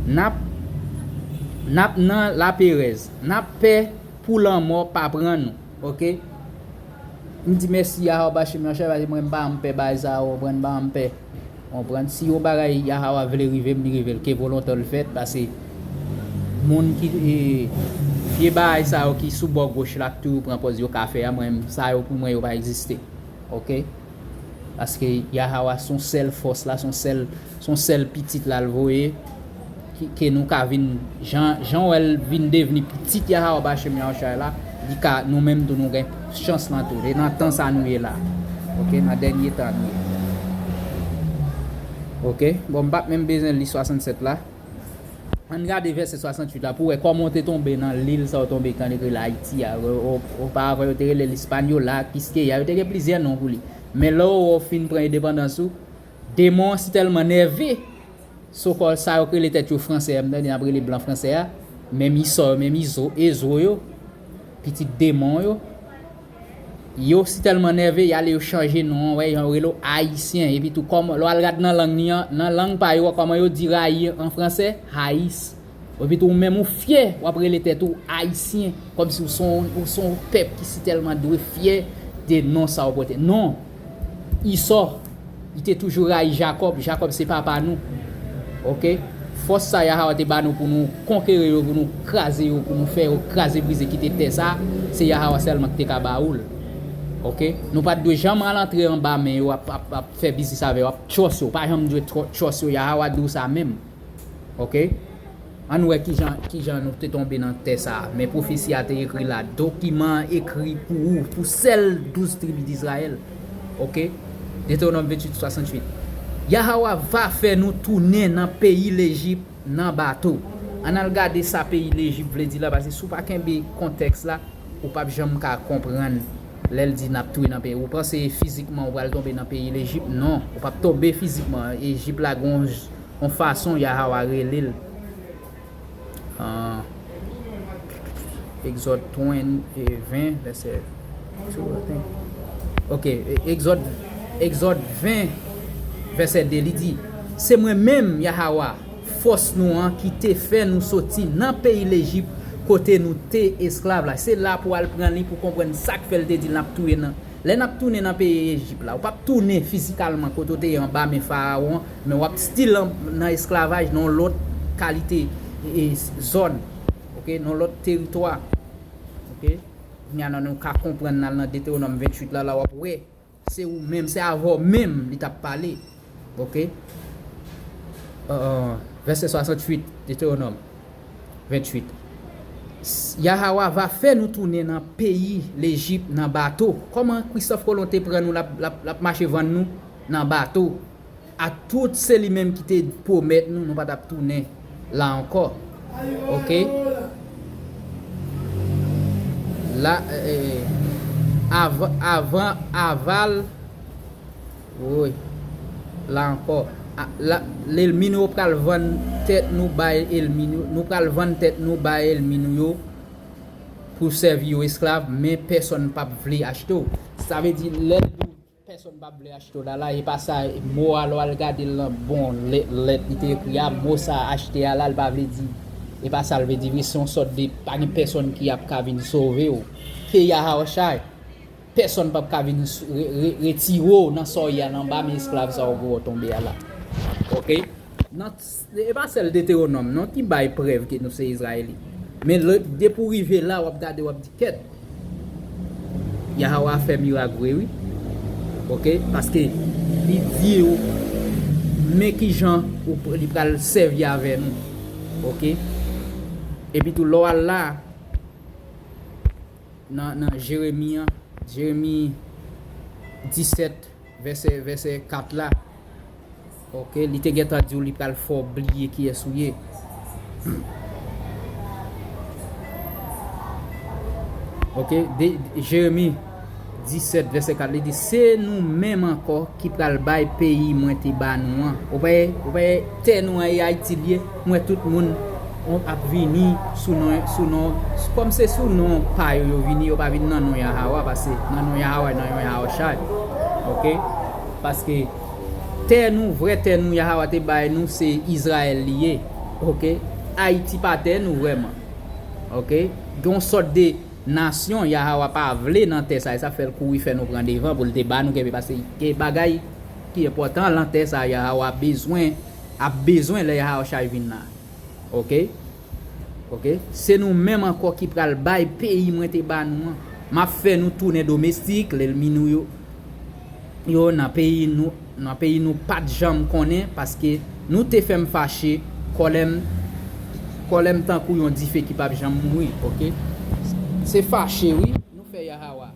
n ap, n ap nan laperèz. N ap pè pou lanmò pa pran nou. Oke? M di mèsi Yahawa Bashim Yahushua, paske mwen m pa janm pè bagay sa yo, konprann, m pa janm pè. Konprann? Si yon bagay Yahawa vle rive m, li rive l, ke volonte l fèt, paske moun ki, e, vye bagay sa yo ki sou bò goch la, ki toujou pran pòz yo ka fè a, mwen, sa yo pou mwen, yo pa egziste. Oke? Paske Yahawa se yon sèl fòs la, se yon sèl, se yon sèl pitit la l voye, ki, ke nou ka vin, jan, jan w wè l vin devni pitit Yahawa Bashim Yahushua la, li ka, nou menm tou nou gen chans lan tou. E nan tan sa nou ye la. Oke, nan dènye tan nou ye. Oke, bon, m p ap menm bezwen li swasannsèt la. Ann gade vèsè swasantuit la pou w wè kòman w te tonbe nan lil sa w tonbe kan yo rele Ayiti a. O-, o-, oparavan yo te rele l Hispaniola, Quisqueya, yo te gen plizyè non pou li. Men lè w wè w fin pran endepandans ou, demon an sitèlman nève, sokòl sa yo k rele tèt yo fransè a, m tande y ap rele blan fransè a, menm Isò yo, menm Izo, Ezo yo, pitit demon yo, yo sitèlman nève, y ale yo chanje non an, wè, yo rele w Ayisyen. Epi tou, kòman, lè w al gad nan lang li an, nan lang pa yo, kòman yo di rayi an fransè? Haïs. Epi tou, ou menm ou fyè, w ap rele tèt ou Ayisyen, kòmsi ou se yon, ou se yon pèp ki sitèlman dwe fyè de non sa w pote. Non. Isò, li te toujou rayi Jakòb. Jakòb se papa nou. Oke? Fòs sa Yahawa te ba nou pou nou konkeri yo, pou nou kraze yo, pou nou fè yo kraze brize, kite tè sa, se Yahawa sèlman ki te ka ba ou l. Oke? Nou pa t dwe janm al antre anba men yo, ap, ap, ap fè biznis avè yo, ap trust yo. Pa janm dwe tro-, trust yo. Yahawa di w sa menm. Oke? Ann wè kijan, kijan nou te tonbe nan tè sa a. Men pwofesi a te ekri la. Dokiman an ekri pou ou, pou sèl douz tribi Dizrayèl. Oke? Detewonòm venntuit swasantuit. Yahawa va fè nou tounen nan peyi Lejip nan bato. Ann al gade sa peyi Lejip vle di la, paske si w pa kenbe kontèks la, ou p ap janm ka konprann lè l di n ap tounen nan peyi. Ou panse fizikman ou pral tonbe nan peyi Lejip? Non, ou p ap tonbe fizikman. Ejip la gon, gon fason Yahawa rele l. Ah, Egzòd twenty, e, ven, vèsè, oke, e, Egzòd, Egzòd ven, vèsè de, li di, se mwen menm, Yahawa, fòs nou an, ki te fè nou soti nan peyi Lejip, kote nou te esklav la. Se la pou w al pran li pou konprann sa k fè l te di l ap touye nan Lè n ap tounen nan peyi Ejip la, ou p ap tounen fizikalman kote w te ye anba men Farawon, men w ap still an, nan esklavaj nan yon lòt kalite, e, e, zòn, oke, nan yon lòt teritwa. Oke? Kounye a, nou ka konprann nan, nan Detewonòm venntuit la, la w ap wè, se ou menm, se avè w menm li t ap pale. Oke? Euh, vèsè swasantuit, Detewonòm venntuit. S-, Yahawa va fè nou tounen nan peyi Lejip nan bato. Kòman Kristòf Kolon te pran nou, l ap, l ap, l ap mache vann nou nan bato? A tout se li menm ki te pwomèt nou, nou pa t ap tounen la ankò. Oke? La, eh, avan, avan, aval, wi, la ankò. A, la, lènmi nou yo pral vann tèt nou bay ènmi nou, nou pral vann tèt nou bay ènmi nou yo pou sèvi yo esklav, men pèsonn p ap vle achte w. Sa vle di, lè l di w pèsonn p ap vle achte w la, la, e pa sa, mo a, lè w al gade l nan bon lèt, lèt li te ekri a, mo sa a achte a la, l pa vle di, e pa sa l vle di vre, se yon sòt de, pa gen pèsonn ki ap ka vin sove w. Ke Yahawashi, pèsonn p ap ka vin s-, re-, re-, retire w nan sa w ye a, nan anba men esklav sa yo pou w tonbe a la. Oke? Nan, e pa sèl Detewonòm non ki bay prèv ke nou se Izrayelit. Men lè, depi w rive la, w ap gade, w ap di, kèt, Yahawa fè mirak vre, wi. Oke? Paske li di w, men kijan ou, li pral sèvi avè nou. Oke? Epi tou, lè w al la, nan, nan Jeremi an, Jeremi disèt, Vèsè, vèsè kat la. Oke, li te gentan di w li pral fè w bliye kiyès ou ye. Oke, de, Jeremi disèt, vèsè kat, li di, "Se nou menm ankò ki pral bay peyi mwen te ba nou an." Ou pa, ou pa, tè nou an e Ayiti l ye, mwen tout moun ap vini sou non, sou non, kòm se sou non pa yo, yo vini, yo pa vin nan non Yahawa, paske nan non Yahawa, nan non Yahawashi. Oke? Paske tè nou, vrè tè nou, Yahawa te bay nou, se Izrayèl li ye. Oke? Ayiti pa tè nou vrèman. Oke? Gen yon sòt de nasyon Yahawa pa vle nan tè sa, e sa fè l kouri fè nou pran devan pou l te ba nou kenbe, paske gen bagay ki enpòtan lan tè sa, Yahawa bezwen, ap bezwen lè Yahawashi vin la. Oke? Oke? Se nou menm ankò ki pral bay peyi mwen te ba nou an. M ap fè nou tounen domestik, lènmi nou yo, yo nan peyi nou, nan peyi nou pa t janm konnen, paske nou te fè m fache, kòlè m, kòlè m tankou yon dife ki p ap janm mouri, oke? Se fache, wi, nou fè Yahawa.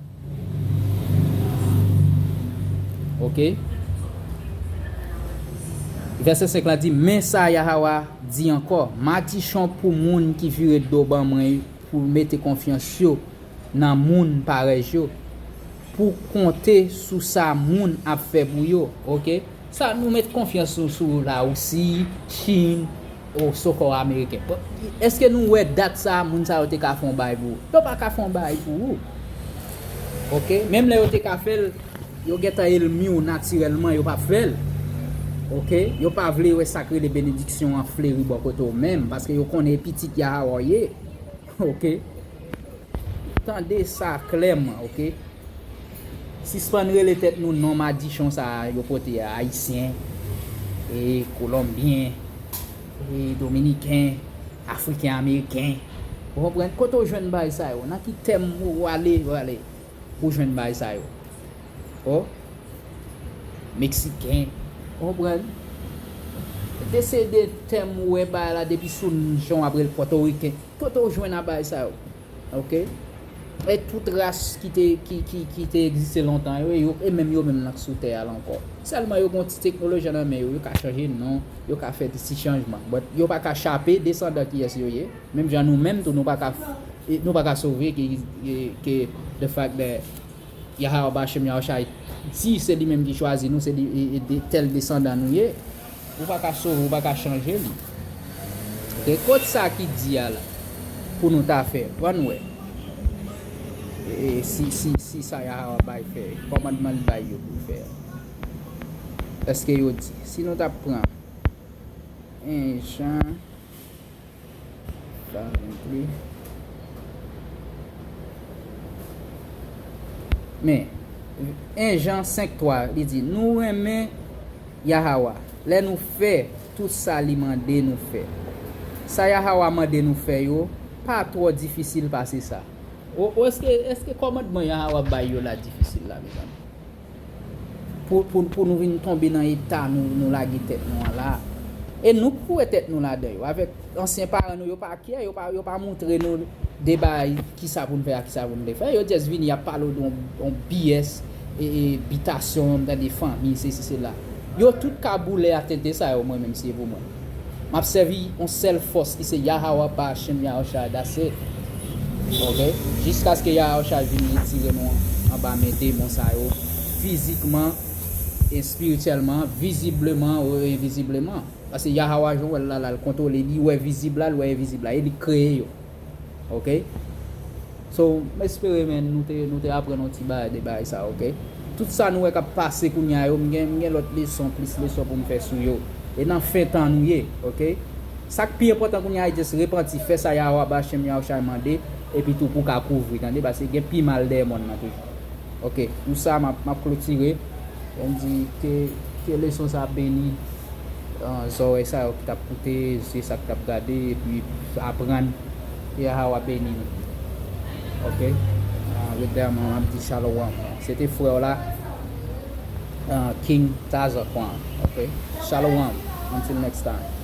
Oke? Vèsè senk la di, "Men sa Yahawa di ankò, madichon pou moun ki vire do ban mwen pou mete konfyans yo nan moun parèy yo, pou konte sou sa moun ap fè pou yo." Oke? Sa nou met konfyans nou sou Larisi, Chin, osoko Ameriken. Bon, èske nou wè dat sa moun sa yo te ka fè yon bagay pou ou? Yo pa ka fè yon bagay pou ou. Oke? Menm lè yo te ka fè l, yo gentan ènmi w natirèlman, yo p ap fè l. Oke? Yo pa vle wè sa k rele benediksyon an fleri bò kote w menm, paske yo konnen e pitit Yahawa w ye. Oke? Tande sa klèman, oke? Sispann rele tèt nou non madichon sa a yo pote a, ayisyen, e kolonbyen, e dominiken, afriken ameriken. Ou konprann? Kote w jwenn bagay sa yo? Nan ki tèm ou ale, ou ale pou jwenn bagay sa yo? O, meksiken. Ou konprann? Desede tèm ou wè bagay la depi sou jan w ap rele pòtoriken. Kote w jwenn a bagay sa yo? Oke? E tout ras ki te, ki, ki, ki te egziste lontan yo, e yo, e menm yo menm nan sou tè a la ankò. Sèlman yo gen yon ti teknoloji nan men yo, yo ka chanje non, yo ka fè ti chanjman. But yo pa ka chape desandan kiyès yo ye. Menm jan nou menm tou, nou pa ka, e nou pa ka sove ke, ke, ke the fact that Yahawah Bashim Yahushai di se li menm ki chwazi nou, se li, e, e de, tèl desandan nou ye. Ou pa ka sove, ou pa ka chanje li. Oke, kot sa ki di a la pou nou ta fè? Ann wè. E, e, si, si, si sa Yahawah bay fè, kòmandman li bay yo pou fè. Èske yo di? Si nou ta pran en Jan, men, en Jan senk twa, li di, nou renmen Yahawah lè nou fè tout sa li mande nou fè. Sa Yahawah mande nou fè yo pa twò difisil pase sa. O, o, èske, èske kòmandman Yahawah bay yo la difisil la, mezanmi? Pou, pou, pou nou vin tonbe nan eta nou, nou lage tèt nou an la. E nou k foure tèt nou ladan yo. Avèk ansyen paran nou, yo pa kyè, yo pa, yo pa montre nou de bagay, kisa pou n fè ak kisa pou n te fè. Yo just vini, y ap pale w de yon, yon B S, e, e, bitasyon, m tande fanmi, sesi, sela. Yo tout ka boule a tenten sa yo, mwen menm, si se pou mwen. M ap sèvi yon sèl fòs ki se Yahawah Bashim Yahushai, that's it. Oke? Jiskaske Yahawah vin retire nou anba men demon sa yo, fizikman, espirityèlman, vizibleman ou envizibleman. Paske Yahawah, jan w wè l la, la, l kontwole, li wè vizib la, li wè envizib la, e li k kreye yo. Oke? So, m espere, men, nou te, nou te aprann yon ti bagay de bagay sa, oke? Tout sa nou wè k ap pase kounye a yo, m gen, m gen lòt leson, plis leson pou m fè sou yo. E nan fen tan nou ye, oke? Sa k pi enpòtan kounye a, e just repanti, fè sa Yahawah Bashim Yahushai mande, epi tou pou w ka kouvri, tande, paske gen pi mal dèyè mòn nan toujou. Oke, pou sa, m ap, m ap klotire. Mwen di ke, ke leson sa beni, ah, zòrèy sa yo ki t ap koute, zye sa ki t ap gade, epi aprann. Yahawah beni nou. Oke? Ah, with that, mwen ap di shalom. Se te frè w la, ah, King Tazakwan. Oke? Shalom. Until next time.